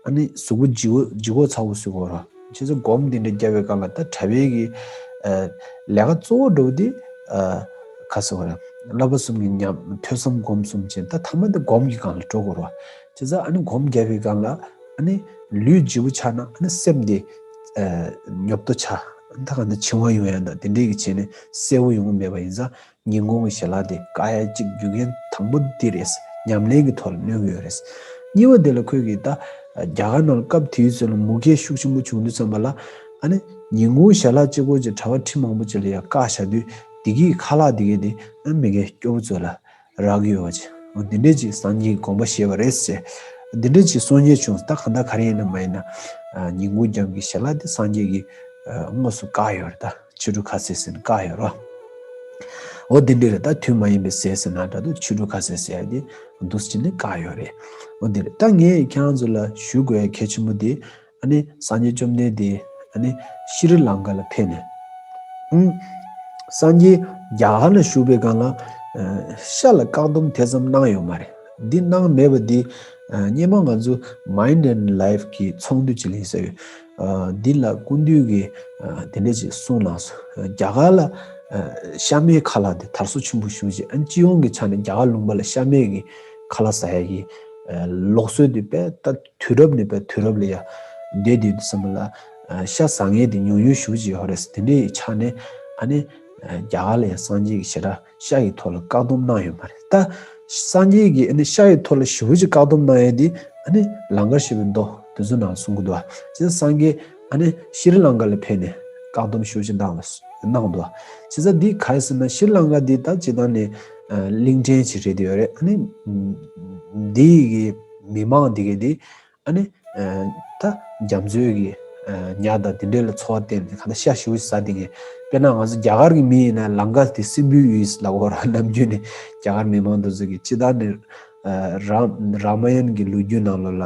ཨ་ནི་གཟུགས་པོ་ལྗིད་པོ་ལྗིད་ཁོག་ཚ་པོ་བཟོ་དགོས་ར། བྱས་ཙང་སྒོམ་འདི་འདྲ་རྒྱབ་པའི་སྒང་ལ་ད་གྲྭ་པའི་གི་ལས་ཀ་གཙོ་བོ་འགྲོ་འདི་ག་ཟེར་བ་ར། བསླབ་པ་གསུམ་གྱི་ཉམས་ཐོས་བསམ་སྒོམ་གསུམ་བྱས་ད་ཐ་མ་འདི་སྒོམ་གྱི་སྒང་ལ་འགྲོ་དགོས་ར། བྱས་ཙང་ཨ་ནི་སྒོམ་རྒྱབ་པའི་སྒང་ལ་ཨ་ནི་ལུས་ལྗིད་པོ་ཆགས་ན་ཨ་ནི་སེམས་འདི་ཉོབ་ཏོ་ཆགས་ད་ག་འདི་འཆིང་བ་ཡོང་ཡ་ད་དེ་འདྲའི་གི་བྱས་ནས་གསལ་པོ་ཡོང་གི་མེད་པ་ཡིན་ཙང་། ཉིན་གུང་གི་ཞལ་ལག་དེ་བཀག་ཡ་གཅིག་རྒྱུ་མཚན་དང་པོ་འདི་རེད། ཉམས་ལེན་གྱི་ཐོག་ལ་གནོད་ཀྱི་ཡོད་རེད། གཉིས་པ་དེ་ལ་ཁོས་ཀྱིས་ད་རྒྱ་གར་ནང་ལ་སྐབས་དེའི་ཚོད་ལ་མུ་གེ་ཤུགས་ཆེན་པོ་བྱུང་དུས་ཙམ་པ་ལ་ཨ་ནི་ཉིན་གུང་ཞལ་ལག་གཅིག་པོ་ཅིག་གྲྭ་པ་ཁྲི་མང་པོ་ཅིག་ལ་ཡ་བཀག་བཞག་དུས་དེ་གི་ཁ་ལག་དེ་གི་དེ་ཨ་མི་གེ་སྐྱོ་པོ་ཚོ་ལ་རག་གི་ཡོད་པ་ཅིག་འོ་འདི་འདྲས་ཅིག་སངས་རྒྱས་ཀྱི་དགོངས་པ་བཞེས་པ་རེད་ཟེར། འདི་འདྲས་ཅིག་གསུང་ཉན་བྱུང་ད་གང་ལྟར་ག་རེ་ཡིན་ན་མ་ཡིན་ན་ཉིན་གུང་རྒྱབ་ཀྱི་ཞལ་ལག་དེ་སངས་རྒྱས་ཀྱིས་དངོས་སུ་བཀག་ཡོད་རེད་ད། ཕྱི་དྲོ་ཁ་ཟས་ཟེར་ནས་བཀག་ཡོད་རོ། འོ་དེ་འདྲ་རེད་ད། དུས་མ་ཡིན་པའི་ཟས་ཟེར་ན་འདྲ་འདུག་ཕྱི་དྲོ་ཁ་ཟས་ཟེར་ཡ་དེ་འདུག་སེ་བྱས་ནས་བཀག་ཡོད་རེད། འོ་དེ་རེད་ད། ངས་ཁྱེད་རང་ཚོ་ལ་ཞུ་དགོས་ཡ་གལ་ཆེན་པོ་དེ་ཨ་ནི་སངས་རྒྱས་བཅོམ་ལྡན་འདས་ཨ་ནི་ཤྲི་ལང་ཀ་ལ་ཕེབས་ནས་ཨུ་ སངས་རྒྱས་རྒྱ་གར་ལ་བཞུགས་པའི་སྒང་ལ་ཤ་ལ་བཀག་སྡོམ་དེ་ཙམ་གནང་ཡོད་མ་རེད། འདི་གནང་མེད་པ་འདི་སྔོན་མ་ང་ཚོ་Mind and Life གི་ཚོགས་འདུ་ཅིག་ལ་ཡིན་ས་ཡོད། འདི་ལ་སྐུ་མདུན་གྱིས་དེ་འདྲ་ཅིག་གསུངས་གནང་སོང་། རྒྱ་གར་ལ་ཤ་མེད་ཁ་ལག་དེ་དར་སོ་ཆེན་པོ་ཞེ་པོ་ཅིག་ཨ་ནི་སྤྱི་ཡོངས་ཀྱི་ཆ་ནས་རྒྱ་གར་ལུང་པ་ལ་ཤ་མེད་ཀྱི་ཁ་ལག་ཟ་ཡ་གི་ལུགས་སྲོལ་དེ་དཔེ་ད་དུས་རབས་ནས་དཔེ་དུས་རབས་ལ་ཡ་འདས་དུས་ཙམ་པ་ལ་ཤ་ཟ་མཁན་དེ་ཉུང་ཉུང་ཞེ་པོ་ཅིག་ཡོད་རེད། དེ་འདྲའི་ཆ་ནས་ཨ་ནི་རྒྱ་གར་ལ་ཡ་སངས་རྒྱས་ཀྱི་ཞེ་དྲག་ཤ་ཡི་ཐོག་ལ་བཀག་སྡོམ་གནང་ཡོད་མ་རེད། ད་སངས་རྒྱས་ཀྱིས་ཨ་ནི་ཤ་ཡི་ཐོག་ལ་ཞེ་པོ་ཅིག་བཀག་སྡོམ་གནང་ཡ་དེ་ཨ་ནི་ལང་ཀར་ཞེས་པའི་མདོ་དེ་ཚོ་ནང་གསུང་གི་འདུག་བ། བྱས་ཙང་སངས་རྒྱས་ཨ་ནི་ཤྲི་ལང་ཀ་ལ་ཕེབས་ནས་བཀག་སྡོམ་ཞེ་པོ་ཅིག་གནང་བ་གནང་འདུག་བ། བྱས་ཙང་འདི་ག་རེ་ཟེར་ན་ཤྲི་ལང་ཀ་འདི་ད་སྤྱིར་བཏང་ནས་གླིང་ཕྲན་ཅིག་རེད་དེ་ཡོད་རེད། ཨ་ནི་འདི་གི་མི་མང་འདི་གི་འདི་ཨ་ནི་ད་རྒྱ་མཚོའི་གི་ཉ་དང་དེ་འདྲའི་ལ་འཚོ་བ་བསྟེན་ནས་གང་ལྟར་ཤ་ཞེ་པོ་ཅིག་ཟ་བསྡད་མཁན། དཔེར་ན་ང་ཚོ་རྒྱ་གར་གི་མི་ཡིན་ན་ལང་ཀ་དེ་སྲིན་པོའི་ཡུལ་ལབ་ཀྱི་ཡོད་རེད། ནམ་རྒྱུན་ནས་རྒྱ་གར་མི་མང་དེ་ཚོ་གིས་སྤྱིར་བཏང་ནས་ར་རཱ་མ་ཡན་གྱི་ལོ་རྒྱུས་ནང་ལོགས་ལ་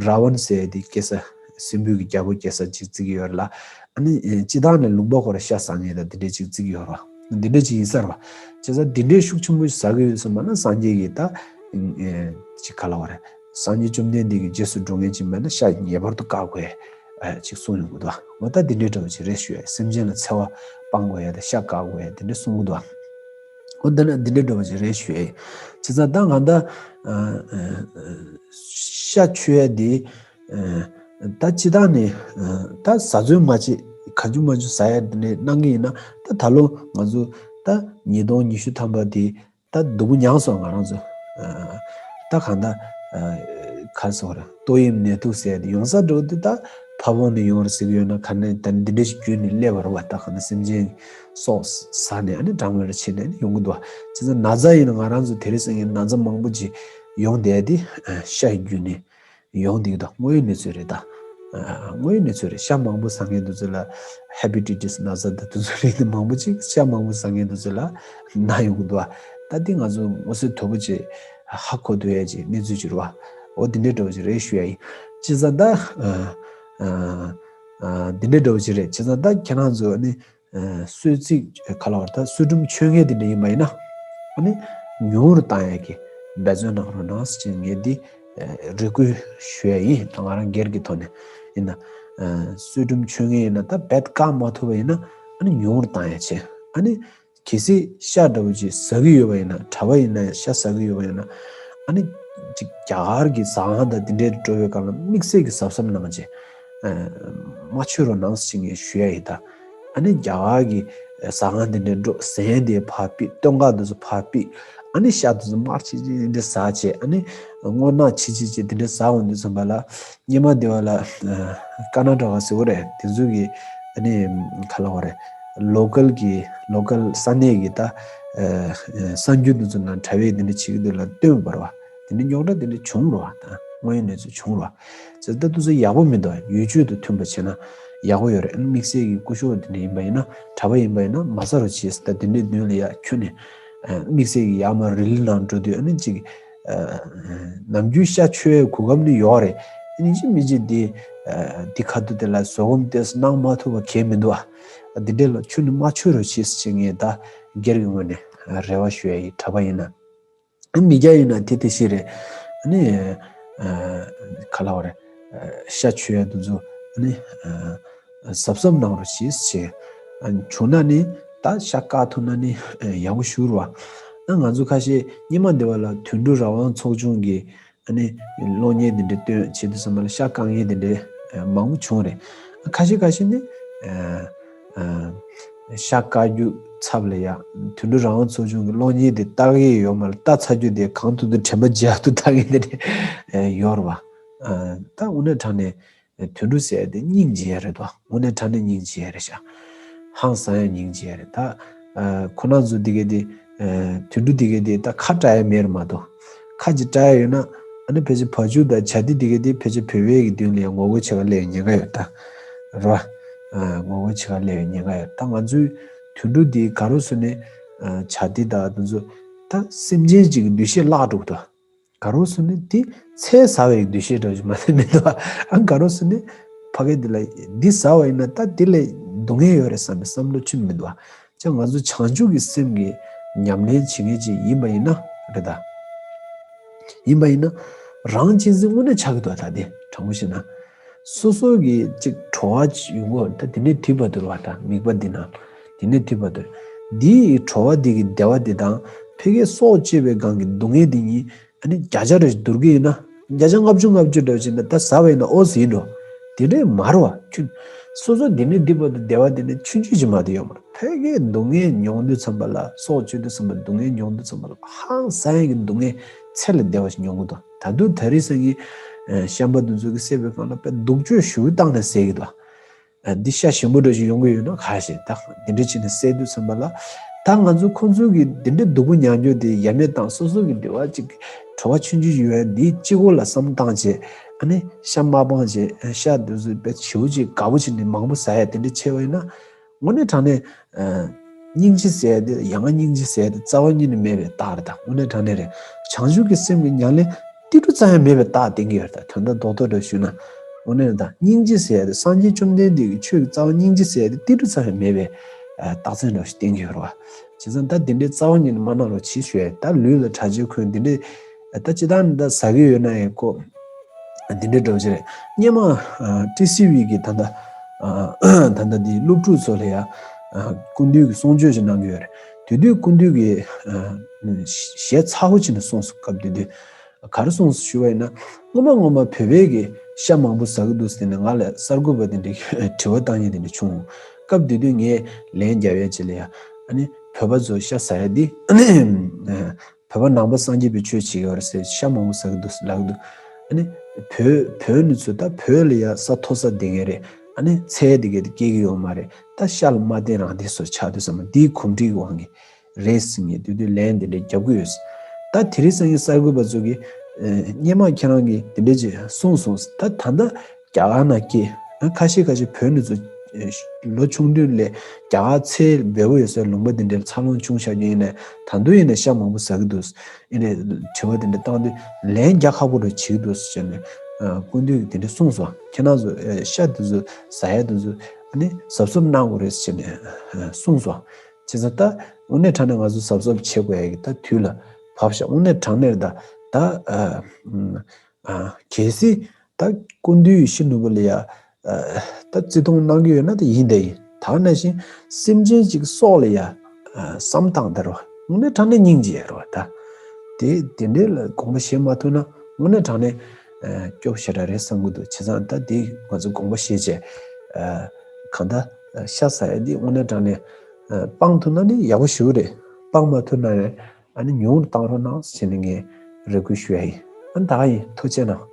རཱ་ཝན་ཟེར་ཡ་དེ་སྐྱེ་ས་སྲིན་པོའི་གི་རྒྱལ་པོ་སྐྱེ་ས་ཅིག་བརྩི་གི་ཡོད་རེད་ལ། ཨ་ནི་སྤྱིར་བཏང་ནས་ལུང་པ་ཁོ་ར་ཤ་ཟ་མཁན་དང་དེ་འདྲས་ཅིག་བརྩི་གི་ཡོད་རེད་བ། འདི་འདྲས་ཅིག་ཡིན་ས་རེད་བ། བྱས་ཙང་འདི་འདྲས་ཤུགས་ཆེན་པོ་ཟ་གི་ཡོད་ཟེར་མ་ན་སངས་རྒྱས་ཀྱིས་ད་ཅིག་ག་ལབ་དགོས་རེད། སངས་རྒྱས་བཅོམ་ལྡན་འདས་ཀྱི་རྗེས་སུ་འགྲོ་མཁན་ཅིག་མེད་ན་ཤ་ངེས་པར་དུ་བཀག་དགོས་ཅིག་གསུངས་ཡོང་གི་འདུག་འོ་ད་འདི་འདྲའི་འདྲ་བོ་ཅིག་རེད་ཞུ་ཡ། སེམས་ཅན་ལ་འཚེ་བ་སྤང་དགོས་ཡ་དང་ཤ་བཀག་དགོས་ཡ་དེ་འདྲ་གསུང་གི་འདུག་འོ་ད་ན་འདི་འདྲའི་འདྲ་བོ་ཅིག་རེད་ཞུ་ཡ། བྱས་ཙང་ད་ང་ད་ཤ་མཆོད་ཡ་འདི་ད་སྤྱིར་བཏང་ནས་ད་ཟ་ཚོད་མ་བྱེད་ག་ཅུ་མ་ཅུ་ཟ་ཡ་འདི་འདྲ་གནང་གི་ཡིན་ན་ད་ད་ལོ་ང་ཚོ་ད་ཉིས་སྟོང་ཉི་ཤུ་ཐམ་པ་འདི་ད་སྡུག་པོ་མྱངས་སོང་ང་རང་ཚོ། ད་གང་ལྟར་ག་རེ་ཟེར་དགོས་རེད། ཏོག་དབྱིབས་ནད་དུག་ཟེར་ཡ་དེ་ཡོང་ས་འགྲོ་དུས་ད་ཕ་བོང་ནས་ཡོང་རེད་ཟེར་གི་ཡོད་ན་ག་ནས་ད་འདི་འདྲ་ཞིག་བརྒྱུད་ནས་སླེབས་པ་རེད་བ། ད་གང་ལྟར་སེམས་ཅན་སྲོག་ཟ་ནས་ཨ་ནི་གྲང་མོ་རེ་བྱས་ནས་ཨ་ནི་ཡོང་གི་འདུག་བ། བྱས་ཙང་ན་ཚ་ཡིན་ན་ང་རང་ཚོ་དེ་རིང་སང་ཉིན་ན་ཚ་མང་པོ་ཅིག་ཡོང་བསྡད་དེ་ཤ་ཡི་བརྒྱུད་ནས་ཡོང་བསྡད་ཀྱི་འདུག་དངོས་ཡོད་གནས་ཚུལ་རེད་ད། དངོས་ཡོད་གནས་ཚུལ་རེད། ཤ་མང་པོ་ཟ་མཁན་དེ་ཚོ་ལ་ཧེ་པེ་ཊའི་ཊི་སི་ན་ཚ་དང་དེ་ཚོ་རིགས་དེ་མང་པོ་ཅིག་ཤ་མང་པོ་ཟ་མཁན་དེ་ཚོ་ལ་ན་ཡོང་གི་འདུག་བ། ད་འདི་ང་ཚོ་མངོན་གསལ་དོད་པོ་ཅིག་ཧ་གོ་ཐུབ་ཡ་ཅིག་གནས་ཚུལ་ཅིག་རེད་བ། འོ་འདི་འདྲའི་འདྲ་བོ་ཅིག་རེད་ཞུ་ཡ་ཡིན། བྱས་ཙང་ད་འདི་འདྲའི་འདྲ་བོ་ཅིག་རེད། བྱས་ཙང་ད་ཁྱེད་རང་ཚོ་ནི་གསོལ་ཚིགས་ག་ལབ་དགོས་རེད། ད་གསོལ་ཀྲུམ་མཆོད་མཁན་དེ་འདྲ་ཡིན་པ་ཡིན་ན་ཨ་ནི་ཉུང་རུ་བཏང་ཡ་གི་འབད་བརྩོན་གནང་རོགས་གནང་ཟེར་ངས་འདི་རེ་སྐུལ་ཞུ་ཡ་ཡིན། ད་ང་རང་སྒེར་གྱི་ཐོག་ནས་ཡིན་ན་གསོལ་ཀྲུམ་མཆོད་མཁན་ཡིན་ན་ད་རྦད་བཀག་མ་ཐུབ་པ་ཡིན་ན་ཨ་ནི་ཉུང་རུ་བཏང་ཡ་བྱས། ཨ་ནི་གལ་སྲིད་ཤ་འདྲ་བོ་ཅིག་ཟ་གི་ཡོད་པ་ཡིན་ན། གྲྭ་པ་ཡིན་ན་ཤ་ཟ་གི་ཡོད་པ་ཡིན་ན་ཨ་ནི་ཅིག་རྒྱ་གར་གྱི་ཟ་ཁང་དང་དེ་འདྲའི་འགྲོ་བའི་སྐབས་ལ་དམིགས་བསལ་གྱི་གཟབ་གཟབ་གནང་བྱས་མ་མཆོད་རོགས་གནང་ཟེར་ངས་ཞུ་ཡ་ཡིན་ད། ཨ་ནི་རྒྱ་གར་གྱི་ཟ་ཁང་དེ་འདྲའི་འགྲོ་ཟན་དེ་ཕར་ཕུད། སྟོན་ཁ་དེ་ཚོ་ཕར་ཕུད། ཨ་ནི་ཤ་དེ་ཚོ་དམར་ཆི་ཆི་དེ་འདྲ་ཟ་བྱས། ཨ་ནི་སྔོ་ནག་ཆི་ཆི་ཆི་དེ་འདྲ་ཟ་འོང་དུས་ཙམ་པ་ལ་སྔོན་མ་དེ་བ་ལ་ཀར་ན་ཊ་ཀ་ཟེར་བ་རེད། དེ་ཚོ་གི་ཨ་ནི་ག་ལབ་དགོས་རེད། ལོ་ཀལ་གྱི་ལོ་ཀལ་ས་གནས་ཀྱི་ད་གསར་འགྱུར་དེ་ཚོ་ནང་དྲ་བའི་དེ་འདྲ་བྱེད་ཀྱི་འདུག་ལ་སྟོན་པར་བ། དེ་འདྲ་རྙོག་དྲ་དེ་འདྲ་བྱུང་རོགས་བ། ད་དངོས་ཡོད་གནས་ཚུལ་བྱུང་རོགས་བ། ཟེར་ད་དུས་ཚོད་ཡག་པོ་མི་འདུག་ཡུལ་ཆོས་དང་མཐུན་པ་བྱས་ན་ཡག་པོ་ཡོད་རེད། དམིགས་བསལ་གྱི་སྐུ་ཞབས་དེ་འདྲ་ཡིན་པ་ཡིན་ན། གྲྭ་པ་ཡིན་པ་ཡིན་ན་མ་ཟ་རོགས་བྱེད་ཟེར། ད་དེ་འདྲའི་མདུན་ལ་ཡ་ཁྱོན་ནས་དམིགས་བསལ་གྱི་ཡར་མར་རི་ལི་ནང་འགྲོ་དུས་ཨ་ནི་ཅིག་ནམ་རྒྱུན་ཤ་མཆོད་ཡའི་གོ་སྐབས་ནི་ཡོད་རེད། ཨ་ནི་ཅིག་མི་ཅིག་འདི་འདི་ཁ་ཐུག་དེ་ལ་བཟོད་སྒོམ་ཏོག་ཙམ་གནང་མ་ཐུབ་པ་གང་ཡང་མི་འདུག་ཨ། འདི་འདྲའི་ལ་ཁྱོན་ནས་མ་མཆོད་རོགས་བྱེད་ཟེར་ངས་ད་སྒེར་གྱི་ངོས་ནས་རེ་བ་ཞུ་ཡ་ཡིན། གྲྭ་པ་ཡིན་ན། མི་སྐྱ་ཡིན་ན་དེ་དེ་ཤི་རེད། ཨ་ནི་ག་ལབ་དགོས་རེད། ཤ་མཆོད་ཡ་དེ་ཚོ་ཨ་ནི་གཟབ་གཟབ་གནང་རོགས་ཞེས་བྱས། བྱུང་ན་ནི་ད་ཤ་བཀག་ཐུབ་ན་ནི་ཡག་པོ་ཞེ་པོ་རེད་བ། ང་ཚོ་ཁ་ཤས་སྔོན་མ་འདི་བ་ལ་དུད་འགྲོ་རང་དབང་ཚོགས་ཆུང་གི་ཨ་ནི་གློག་བརྙན་དེ་འདྲ་སྟོན་བྱེད་དུས་ཙམ་པ་ལ་ཤ་བཀག་མཁན་དེ་འདྲ་མང་པོ་བྱུང་རེད། ཁ་ཤས་ཁ་ཤས་ནི་ཤ་བཀག་རྒྱུ་ཚབ་ལ་ཡ་དུད་འགྲོ་རང་དབང་ཚོགས་ཆུང་གི་གློག་བརྙན་དེ་ལྟ་གི་ཡོད་མ་རེད། ལྟ་ཚར་རྒྱུ་དེ་གང་ཐུབ་ཐུབ་དྲན་པ་བརྗེད་ཐུབ་ལྟ་གི་དེ་འདྲ་ཡོད་རེད་བ། ད་དངོས་གནས་དྲང་གནས་དུད་འགྲོ་ཟེར་ཡ་དེ་སྙིང་རྗེ་ཡ་རེད་དོ། དངོས་གནས་དྲང་གནས་སྙིང་རྗེ་ཡ་རེད་ཤག་ཧང་སང་ཡ་སྙིང་རྗེ་ཡ་རེད། ད་ཁོ་རང་ཚོ་འདི་ག་དེ་དུད་འགྲོ་འདི་ག་དེ་ད་ཁ་བཀྲ་ཡ་མེད་རེད་མ་གཏོགས། ཁ་ཅིག་བཀྲ་ཡ་ཡོད་ན་ཨ་ནི་ཕལ་ཆེར་བ་ཕྱུགས་དང་བྱ་དེ་འདི་ག་དེ་ཕལ་ཆེར་བོད་པའི་གི་མདུན་ལ་ཡ་ངོ་རྒོལ་བྱེད་ག་སླེབས་ཡ་ཉེན་ཁ་ཡོད་ད། རེད་བ། ངོ་རྒོལ་བྱེད་ག་སླེབས་ཡ་ཉེན་ཁ་ཡོད། ད་ང་ཚོའི་དུད་འགྲོ་འདི་ག་རེ་ཟེར་ནས་བྱ་དེ་དང་དེ་ཚོ་ད་སེམས་ཅན་ཅིག་གི་འདུ་ཤེས་བརླག་འགྲོ་གི་འདུག་ག་རེ་ཟེར་ནས་དེ་ཚེ་ཟ་བའི་འདུ་ཤེས་འདྲ་ཞིག་མ་ཟད་མི་འདུག་ཨ་ག་རེ་ཟེར་ནས་ཕ་གི་འདི་ལ་འདི་ཟ་བ་ཡིན་ན་ད་འདི་ལས་སྡུག་བསྔལ་ཡོད་རེད་བསམ་པའི་བསམ་བློ་ཅིག་མི་འདུག་ཅག་ང་ཚོ་བྱང་ཆུབ་ཀྱི་སེམས་ཀྱི་ཉམས་ལེན་བྱེད་མཁན་ཅིག་ཡིན་པ་ཡིན་ན་རེད་ད། ཡིན་པ་ཡིན་ན། རང་གཅེས་འཛིན་དངོས་གནས་ཆགས་ཀྱི་འདུག་ད་དེ་དྲང་པོ་བཤད་ན། སོ་སོ་གི་ཅིག་བྲོ་བ་ཅིག་ཡོང་གི་ཡོད་ད། དེ་ནས་དུས་བར་དུ་རེད་བ་ད། དམིགས་པ་འདི་ན། དེ་ནས་དུས་བར་དུ། འདིའི་བྲོ་བ་འདི་གི་བདེ་བ་འདི་དང་ཕ་གིའི་སྲོག་གཅོད་པའི་སྒང་གི་སྡུག་བསྔལ་འདི་གཉིས་ཨ་ནི་བརྒྱ་ཆ་རེ་བསྡུར་གི་ཡིན་ན། བརྒྱ་ཆ་ལྔ་བཅུ་ལྔ་བཅུ་འདྲ་བ་ཅིག་ན་ད་ཟ་བ་ཡིན་ན་ཨོ་ཟིན་འགྲོ། དེ་འདྲས་མ་རེད་བ། ཁྱོད་སོ་སོ་འདི་ནས་འདི་བར་དུ་བདེ་བ་འདི་ནས་ཆུང་ཆུང་ཅིག་མ་གཏོགས་ཡོད་མ་རེད། ཕ་གིའི་སྡུག་བསྔལ་མྱོང་དུས་ཙམ་པ་ལ། སྲོག་གཅོད་དུས་ཙམ་པ་སྡུག་བསྔལ་མྱོང་དུས་ཙམ་པ་ལ་ཧང་སང་ཡག་གི་སྡུག་བསྔལ་ཚད་ལས་འདས་པ་ཞིག་མྱོང་གི་འདུག་ད་དུང་ད་རེས་སང་ཉིན་ཤམ་པ་འདི་ཚོ་གི་བསད་པའི་སྒང་ལ་དཔེ་སྡུག་སྤྱོད་ཞེ་པོ་བཏང་ནས་བསད་ཀྱི་འདུག་ཨ། འདི་ཤ་ཞིམ་པོ་འདྲ་ཞིག་ཡོང་གི་ཡོད་ན་ཁ་ཤས་ད་འདི་འདྲ་བྱས་ནས་བསད་དུས་ཙམ་པ་ལ། ད་ང་ཚོ་ཁོང་ཚོ་གི་འདི་འདྲའི་སྡུག་པོ་མྱོང་རྒྱུ་དེ་ཡ་མེད་བཏང་། སོ་སོ་གི་འདི་བ་ཅིག་བྲོ་བ་ཆུང་ཆུང་ཞིག་ཡོད་ཡ་འདི་གཅིག་པོ་ལ་བསམ་བཏང་བྱས། ཨ་ནི་ཤ་མ་སྤངས་བྱས། ཤ་འདི་ཚོ་དཔེ་ཞེ་པོ་ཅིག་དགའ་པོ་བྱས་ནས་མང་པོ་ཟ་ཡ་དེ་འདྲ་བྱས་པ་ཡིན་ན། དངོས་གནས་དྲང་གནས་ཨ་སྙིང་རྗེ་ཟེར་ཡ་དེ། ཡ་ང་སྙིང་རྗེ་ཟེར་ཡ་དེ་རྩ་བ་ཉིད་ནས་མེད་པའི་རྟགས་རེད་ད། དངོས་གནས་དྲང་གནས་རེད། བྱང་ཆུབ་ཀྱི་སེམས་ཀྱི་ཉམས་ལེན་ཏིལ་འབྲུ་ཙམ་ཡང་མེད་པའི་རྟགས་བསྟན་གྱི་ཡོད་རེད་ད། དོན་དག་རྡོག་རྡོག་འདྲ་ཞུས་ན། དངོས་གནས་ད་སྙིང་རྗེ་ཟེར་ཡ་དེ། སངས་རྒྱས་བཅོམ་ལྡན་འདས་ཀྱི་ཆོས་ཀྱི་རྩ་བ་སྙིང་རྗེ་ཟེར་ཡ་དེ་ཏིལ་འབྲུ་ཙམ་ཡང་མེད་པའི་ཨ་རྟགས་མཚན་འདྲ་ཞིག་བསྟན་གྱི་ཡོད་རེད་བ། བྱས་ཙང་ད་དེ་འདྲའི་རྩ་བ་ཉིད་ནས་མ་གནང་རོགས་གྱིས་ཞུ་ཡ། ད་ལུས་ལ་གྲྭ་ཆས་གོན་དེ་འདྲའི། ད་སྤྱིར་བཏང་ནི་ད་ཟ་གི་ཡོད་ན་ཡང་ཁོ་འདི་འདྲའི་འདྲ་པོ་ཅིག་རེད། སྔོན་མ་ཨ་ཊི་སི་ཝི་གི་ད་ལྟ་ཨ་ད་ལྟ་འདི་སློབ་ཕྲུག་ཚོ་ལ་ཡ་ཨ་སྐུ་མདུན་གྱིས་གསུང་ཆོས་ཅིག་གནང་གི་ཡོད་རེད། དེ་དུས་སྐུ་མདུན་གྱིས་ཨ་ཞལ་ཚ་པོ་བྱས་ནས་གསུངས་སོང་། སྐབས་དེ་དུས་ག་རེ་གསུངས་སོང་ཞུ་བ་ཡིན་ན། སྔོན་མ་སྔོན་མ་བོད་པས་ཀྱི་ཤ་མང་པོ་ཟ་གི་འདུག་ཟེར་ནས་ང་ལ་གསར་འགོད་པ་དེ་འདྲས་དྲི་བ་བཏང་མཁན་དེ་འདྲས་བྱུང་། སྐབས་དེ་དུས་ངས་ལན་རྒྱབ་ཡ་ཅིག་ལ་ཡ། ཨ་ནི་བོད་པ་ཚོ་ཤ་ཟ་ཡ་འདི་ཨ་ནི་བོད་པ་ནང་པ་སངས་རྒྱས་པའི་ཆོས་བྱེད་ཀྱི་ཡོད་རེད་ཟེར། ཤ་མང་པོ་ཟ་གི་འདུག་ལབ་ཀྱི་འདུག་ཨ་ནི་བོད་བོད་ནི་ཚོ་ད་བོད་ལ་ཡ་ས་མཐོ་ས་དེ་ངེས་རེད། ཨ་ནི་ཚལ་དེ་གས་དེ་སྐྱེ་གི་ཡོད་མ་རེད། ད་ཤ་ལ་མ་བརྟེན་རང་བདེ་སོ་ཆགས་དུས་ཙམ་པ་འདིའི་གོམས་འདྲིས་ཀྱི་དབང་གིས་རེད་ཟེར་ངས་དེ་དུས་ལན་དེ་འདྲས་རྒྱབ་ཀྱི་ཡོད། ད་དེ་རིང་སང་ཉིན་གསར་འགོད་པ་ཚོ་གིས་ཨ་སྔོན་མ་ཁྱེད་རང་གིས་དེ་འདྲས་ཅིག་གསུངས་སོང་། ད་ད་ལྟ་རྒྱ་གར་ནང་སྐྱེས། ཁ་ཤས་ཁ་ཤས་བོད་ནས་ཚུར་ལོ་ཆུང་དུས་ལས་རྒྱ་གར་ཚལ་འབེལ་པོ་ཡོད་སའི་ལུང་པ་འདི་འདྲར་འཚར་ལོངས་བྱུང་བཞག་རྒྱུ་ཡིན་ནའི། ད་དུང་ཡིན་ནའི་ཤ་མང་པོ་ཟ་གི་འདུག་ཡིན་ནའི་དྲི་བ་འདི་འདྲ་བཏང་དུས་ལན་རྒྱག་ཁག་པོ་འདྲ་བྱེད་ཀྱི་འདུག་ཟེར་ནས་སྐུ་མདུན་གྱིས་དེ་འདྲ་གསུངས་སོང་། ཁྱེད་རང་ཚོ་ཤ་འདི་ཚོ་ཟ་ཡ་འདི་ཚོ་ཨ་ནི་གཟབ་གཟབ་གནང་དགོས་རེད་ཟེར་ནས་གསུངས་སོང་། བྱས་ཙང་ད་དངོས་གནས་དྲང་གནས་ང་ཚོ་གཟབ་གཟབ་བྱེད་དགོས་ཡ་གི་ད་དུས་ལ་བབས་ཤག་དངོས་གནས་དྲང་གནས་རེད་ད། ད་ཨ་ཨ་གལ་སྲིད་ད་སྐུ་མདུན་ཡེ་ཤེས་ནོར་བུ་ལ་ཡ་ཨ་ད་བརྩི་མཐོང་གནང་གི་ཡོད་ན་ད་ཡིན་ད་ཡིན། ད་ནང་བཞིན་སེམས་ཅན་གཅིག་སྲོག་ལ་ཡ་ཨ་བསམ་བཏང་ད་རོ། དངོས་གནས་དྲང་གནས་སྙིང་རྗེ་རོ་ད། དེ་དེ་འདྲའི་ལ་དགོངས་པ་བཞེས་མ་ཐུབ་ན་དངོས་གནས་དྲང་གནས་ཨ་སྐྱོ་པོ་ཞེ་དྲག་རེད་བསམ་གྱི་འདུག་བྱས་ཙང་ད་དེ་ང་ཚོ་དགོངས་པ་བཞེས་བྱས་ཨ་གང་ལྟར་ཤ་ཟ་ཡ་འདི་དངོས་གནས་དྲང་གནས་ཨ་སྤང་ཐུབ་ན་ནི་ཡག་པོ་ཞེ་པོ་རེད། སྤང་མ་ཐུབ་ན་ཡང་ཨ་ནི་ཉུང་རུ་བཏང་རོགས་གནང་ཟེར་ནས་ངས་རེ་སྐུལ་ཞུ་ཡ་ཡིན། ཨ་ནི་ད་ག་ཡིན། ཐུགས་རྗེ་གནང་།